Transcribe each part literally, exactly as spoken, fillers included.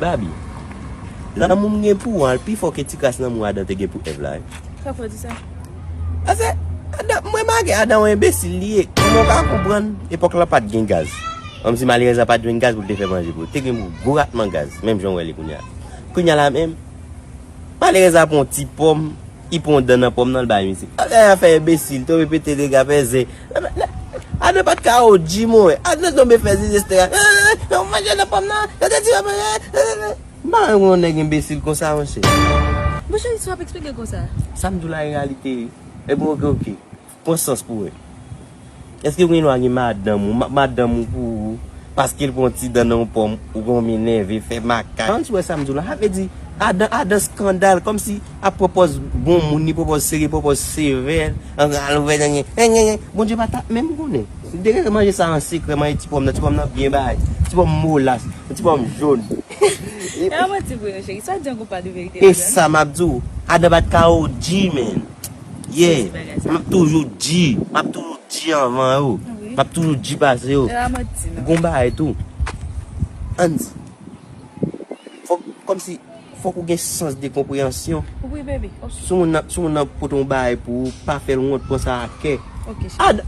Babi, lanmou m gen pou ou an pi fò ke ti kras lanmou Adan te gen pou Èv la wi. Sa fè w di sa? Paske Adan, m remake Adan yon enbesil li ye. Kòman w ka konprann epòk la pa t gen gaz? Kòmsi malerèz la pa t jwenn gaz pou l te fè manje pou li. Te gen yon gwo ratman gaz, menm jan w wè li kounye a. Kounye a la menm, malerèz la pran yon ti pòm, li pran yon dan nan pòm nan, l bay misye. Adan fè enbesil, tonbe pete dega fè zen. Adan pa t ka O G, mwen. Adan tonbe fè zen, et cetera. Ou manje nan pòm nan, yo te di, m pa renmen yon nèg enbesil konsa, monchè. Monchè, sa w ap eksplike konsa? Sa m di w la, e reyalite, wi. Ebyen, oke, oke. Pran sans pou wè. Èske ou gen dwa gen madanm ou, ma-, madanm ou pou ou, paske l pran ti dan nan yon pòm, ou konn enève, fè makak. Ann wè sa m di w la, sa vle di, Adan, Adan skandal, kòmsi ap pwopòz bon moun, li pwopòz serye, pwopòz sevè, an, al ouvè, nyen, nyen, nyen, nyen. Bondye pa t ap menm konnen. Li te gentan manje sa an sekrè, manje ti pòm nan, ti pòm nan byen bay, ti pòm molas, ti pòm jòn. E a manti vre, cheri, sa django pa de verite. E ladan l? Sa m ap di w, Adan pa t ka O G, man. Yeah. M ap toujou di, m ap toujou di anvan yo. Ah wi? M ap toujou di pase yo. E a manti, non. Gon bagay tou. Ann di. Fòk, kòmsi, fòk ou gen sans de konpreyansyon. Wi, baby, ok. Si yon moun nan, si yon moun nan pote yon bagay pou ou, pa fè l wont, pran sa ak kè. Ok, cheri. Ad,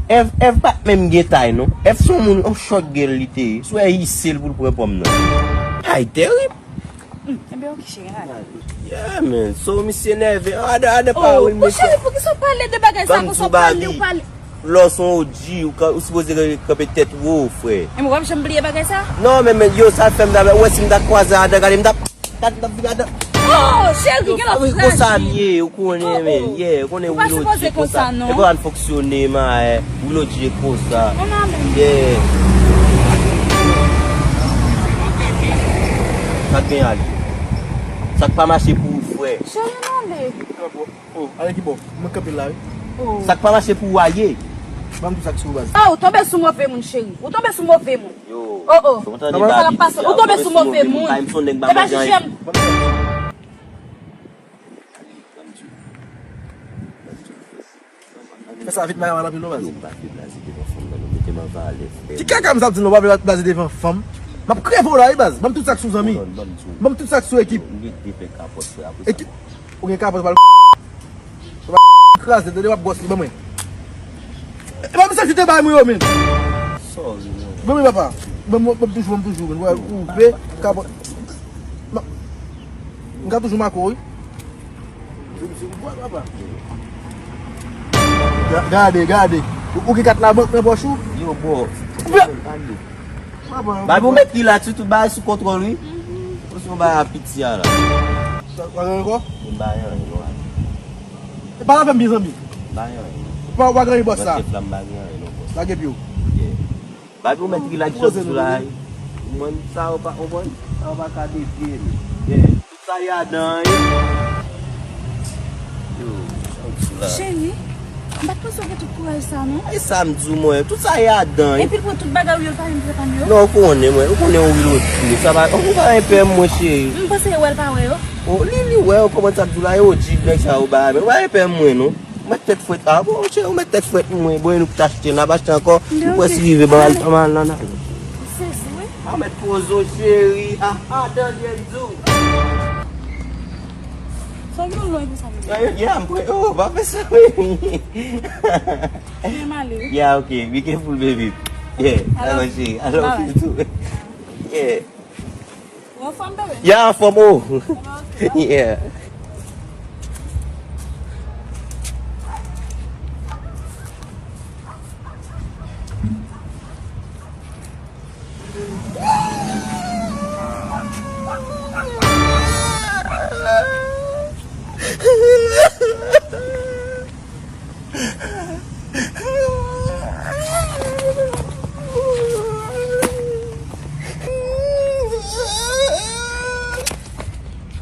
Èv, Èv pa t menm gen tay, non. Èv se yon moun, yon short girl li te ye. Si w wè hisse l pou l pran pòm nan. Ay, terib. Hmm, enben, ok, cheri, ale. Yeah, man. So, misye nève. Adan, Adan pa wi, mesye. Oh, cheri, poukisa w pale de bagay sa konsa, w pale, w pale? Lè w se yon O G, ou ka, ou sipoze kanpe tèt wo, frè. Enben, w ap janm bliye bagay sa? Non, men, men, yo, sa fè m ta, ou wè si m ta kwaze Adan, gade, m ta, gade, m ta vin Adan. Oh, cheri, gen lòt fraz. Konsa m ye, ou konnen, men, yeah, ou konnen Wilodji konsa. Ou pa sipoze konsa, non. E pa an fonksyone, man, eh. Wilodji e konsa. Ann ale. Yeah. Sa k gen ale? Sa k pa mache pou ou, frè? Cheri, ann ale. Oh, ale ki bò? Mwen kanpe la, wi. Oh. Sa k pa mache pou ou a ye? Ban m tou sa k sou ou, baz. Oh, ou tonbe sou move moun, cheri. Ou tonbe sou move moun. Yo. Oh, oh. Sa k ap pase? Ou tonbe sou move moun. E pa jije m. Fè sa vit, madanm, anpil non, baz. Yo, m pa vle blaze devan fanm nan, non, mete m an valè, frè. Ki kaka m sa ap di non, pa vle blaze devan fanm? M ap kreve w la, wi, baz. Ban m tout sa k sou, zanmi. Ban m tout sa k sou, ekip. Ou gen de pè kapòt, frè, apre sa. Ekip. Ou gen kapòt, pral. Kraze, tande, w ap gwòs li, ban mwen. E pa misye ki te bay mwen yo, men. Sorry, man. Ban mwen, papa. Ban mwen, ban m toujou, ban m toujou, men. Ou wè, ou pe, kapòt. M ka toujou make w, wi. Ga-, gade, gade. Ou, ou gen kat labank nan pòch ou? Yo, bro. Bro. Babi, ou mèt rilaks wi, tout bagay sou kontwòl, wi. Ou se yon bagay a piti a la. Sa, pa gen ankò? M pa gen anyen, non. E pa la fè m byen, zanmi. M pa gen anyen. Ou pa, ou pa gen anyen, bòs la. Nan tèt la, m pa gen anyen, non, bòs. Lage pye w. Yeah. Babi, ou mèt rilaks jan sou la, wi. Ou konprann sa, ou pa, ou konprann? Sa ou pa ka devye l. Yeah. Tout sa y adan, wi. Yo, sa ou sou la. Cheri, m pa t panse w gen tout kouraj sa, non. E sa m di w, mwen. Tout sa y adan, wi. Epi l pran tout bagay ou yo, l pa menm prepare yo. Non, ou konnen, mwen. Ou konnen yon Wilodji. Sa pa, ou pa gen pè mwen, cheri. M panse yo wè l pa wè yo. O, li, li wè, ou konprann sa m di w la, yo di nèg sa yo ba, men ou pa gen pè mwen, non. Ou mèt tèt frèt. A, bon, cheri, ou mèt tèt frèt, mwen. Bon, e nou k t achte l, n ap achte ankò. Ou prèske rive, ban al, ban al nan, nan. Sezi, wi. A, mèt poze w, cheri. A, a, Daniel Dou. Sa w gen lwen pou sa, bebe? Yeah, yeah, m pre-, oh, pa fè sa, wi. Fè m ale, wi. Yeah, ok. Be careful, baby. Yeah, I love you too. Yeah. Ou anfòm, bebe? Yeah, anfòm, oh. Yeah.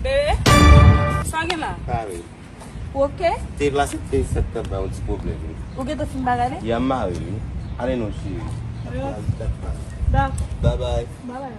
Bebe, sa w gen la? Pare. Ou oke? Te plase te fèt tèt ba yon ti pwoblèm, wi. Ou gentan fin bagay li? Ya, m mare, wi. Ale non, cheri. Wi. Dakò. Bye bye. Bye bye.